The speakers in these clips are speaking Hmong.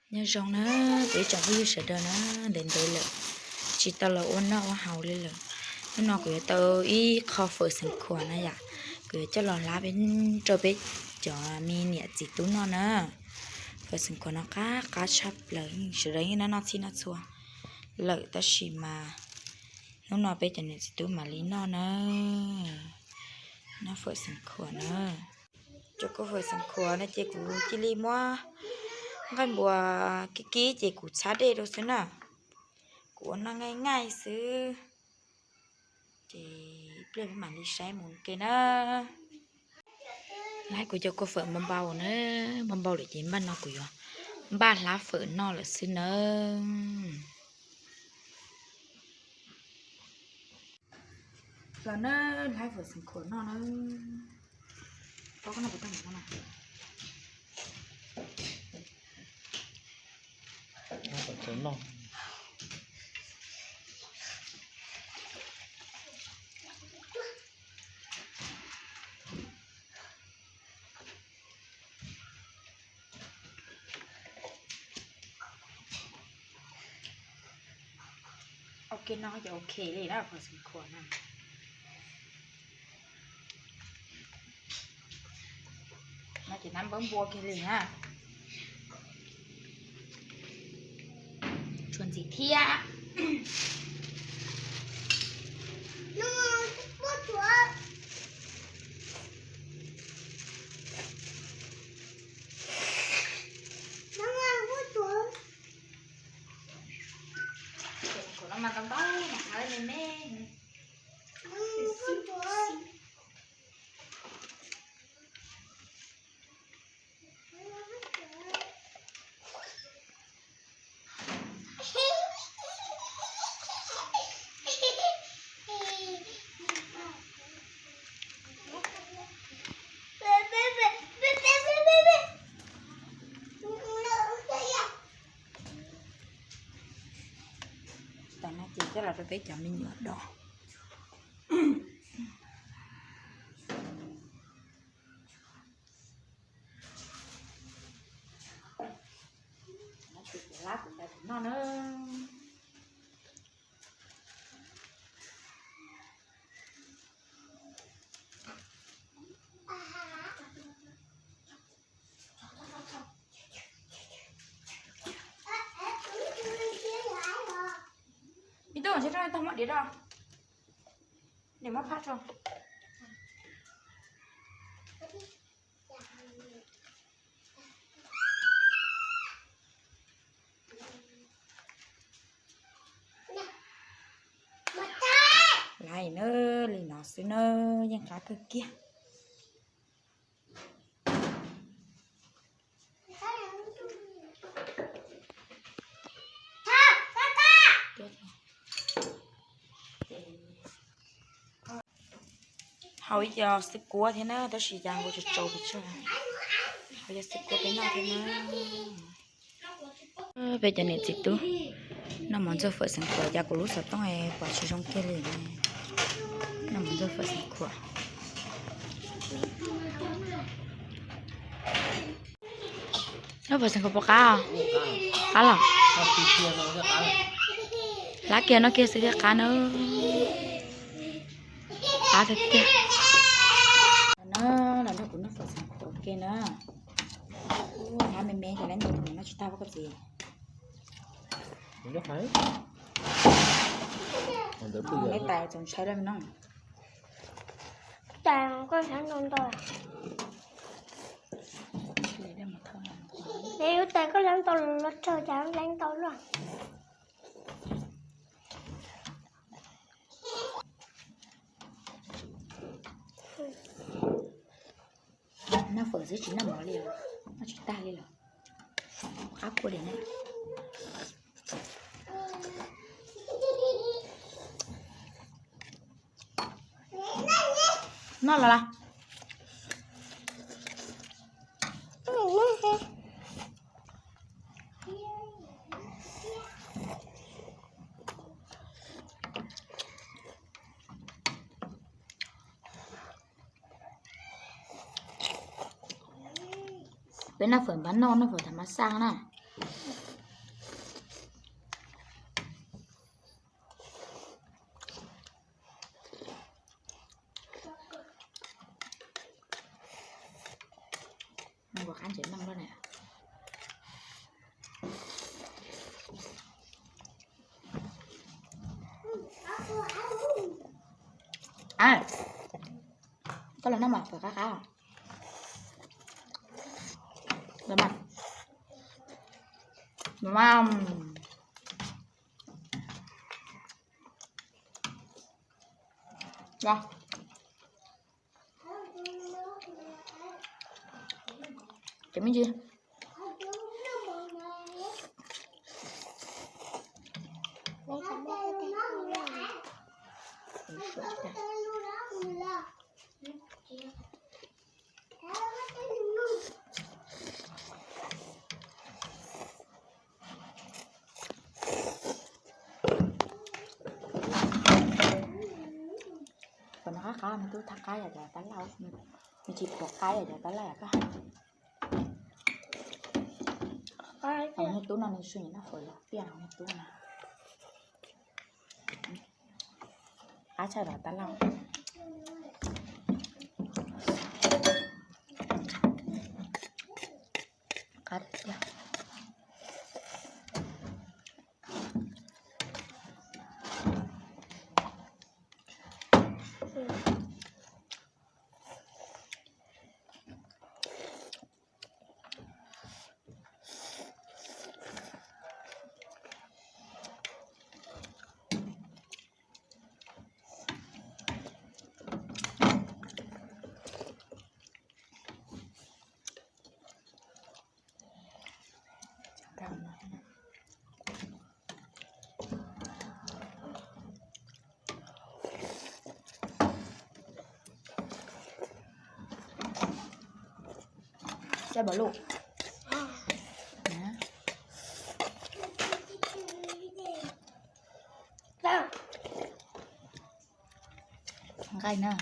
Nyob zoo na, kuv ib tsoom phooj ywg sawv daws na, ntev ntev lawm tsis tau los ua noj ua haus li lawm. Hnub no kuv yuav tau ib qho fawm xeev khuam na yom, kuv yuav coj los hlab peb, rau peb cov me niam txiv tub noj na. Fawm xeev khuam no qab qab tshaj plaws, sawv daws yeej noj noj txhij noj txhua lawm tab sis mas hnub no peb cov niam txiv tub mam li noj na. Noj fawm xeev khuam na. Cov kua fawm xeev khuam no ces kuv cia li muab nqaij npua kib kib ces kuv txhab dej rau xwb na. Kuv ua noj nqaij nqaij xwb. Ces ib pliag peb mam li saib mus ua ke na. Hlab kuv cov kua fawm npau npau na, npau npau lawm ces npaj no kuv yuav npaj hlab fawm noj lawm xwb nawb. Los na, hlab fawm xeev khuam noj na. Pob koj noj puas tag no? Ok, no ces ok li na, fawm xeev khuam na. No ces nab npawb npua kiag li na. Tshuav ntxiv thiab. Khuam no mas tau ntau mas hav me me. Tam no ces coj los rau peb cov me nyuam do. Noj na. Ib tug tsis rau tag maj diav rau. Niam muab phaj rau. Laiv na, li no xwb na, yeej qab kawg kiag. Hau ib co xwb kuab thiab na, tab sis cas nkaus tsaus tsaus pes tsawg. Hau ib co xwb kuab peb noj thiab na. Peb cov niam txiv tub noj mov ntxuag fawm xeev khuam, cas kuv lub xov tooj pom tsis zoo kiag li ne. Noj mov ntxuag fawm xeev khuam. Noj fawm xeev khuam puas qab os? Qab los? Hlab kiag noj kiag xwb thiaj qab na. Qab tiag tiag. No, los nrog kuv noj fawm xeev khuam ua ke na. Hlab me me ces lab nce mus noj tsis tag pob koj txiv. Neb tais txaus ntshai lawm no. Tais koj ntshai ntau ntau. Neb tais koj hlab ntau los tsawg cas hlab ntau luaj. Noj fawm xwb tsis noj mov li os, noj tsis tag li los. Qab kua li ne. Noj los las. Peb noj fawm npab noj, noj fawm thav mab xaj na. Koj los noj mas, qab qab. Los mas. Los mas. Los. Ces me ntsis. Qhov no qab qab, me tub thab qab yam cov tab laj, me tsis pom qab yam cov tab laj yam koj. Me tub no nws su noj fawm los tiaj, me tub no. Qab tshaj los tab laj. Qab tiag. Saib bom luj. Nqaij na.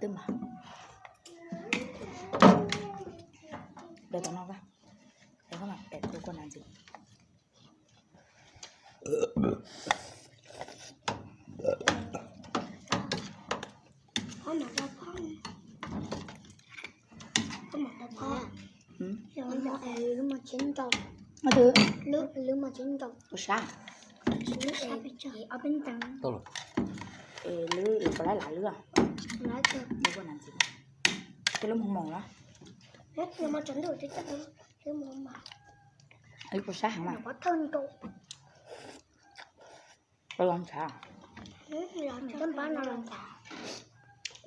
Twb mas, de tom no, de tom no, de tus kua nas ntxiv. Lub, lub, lub sab. Es lub, lub puas laib lav lub? Lub puas nas ntxiv? Tej lub moos moos los? Lub puas sab heev mas. Los ntshav. Los ntshav.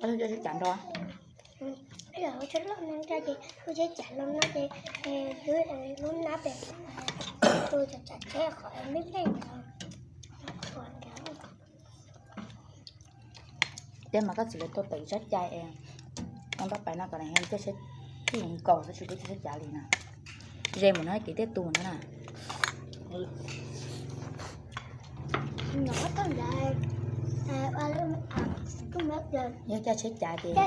Los ntshav nrog. Lub tsheb cav los no ces lub nab pem tus tsav tsheb qhov me me ntawd. Tej mas koj txiv lawv tuaj tawm ib tsob cai es, ua npab pais no kom nws thiaj tsis nkaus xwb, tsis pub tsis txhob cav li na. Ze mus no ces thiaj tu no na. Yog coj tsheb cav ces, yog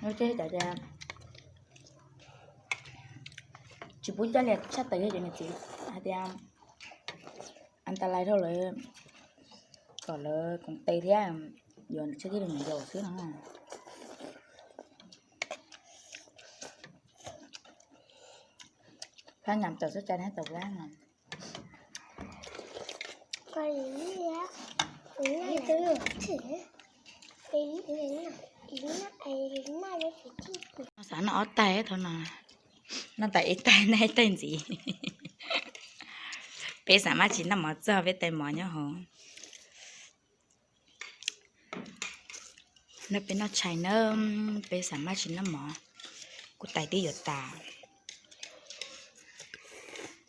coj tsheb cav ces tsis pub coj li tshaj tawm, yog ces nws txiv hais tias an ta lais rau lawv, kom lawv koom tes thiab, yuav tsheb thiaj li mus yaus xwb no. Phab nyam tawm txhob cai thiab tawm plab no. Xav noj ob tais thaum no, noj tas ib tais, noj ib tais ntxiv. Peb xav mas tsis noj mov txog peb tais mov nyob hauv. Noj peb noj tshais na, peb xav mas tsis noj mov. Kuv tais twb yuav tas,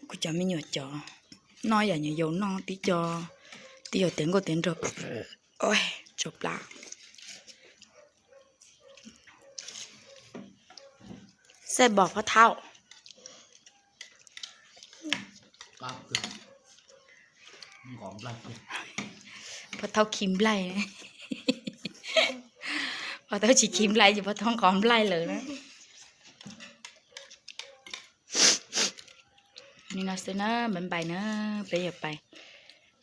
kuv cov me nyuam cov noj yam nyuam yaus noj tib co, twb yuav tiav nkauj tiav nraug. Tso plab. Xav bom phob thauj. Pov thaub khi nplaig. Pov thaub tsis khi nplaig ces pov thaub nqos nplaig lawm na. Li no xwb na, npais npais na, peb yuav pais,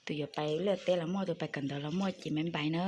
tus yuav pais liaj teb los muaj, tus pais kawm ntawv los muaj ces npais npais na.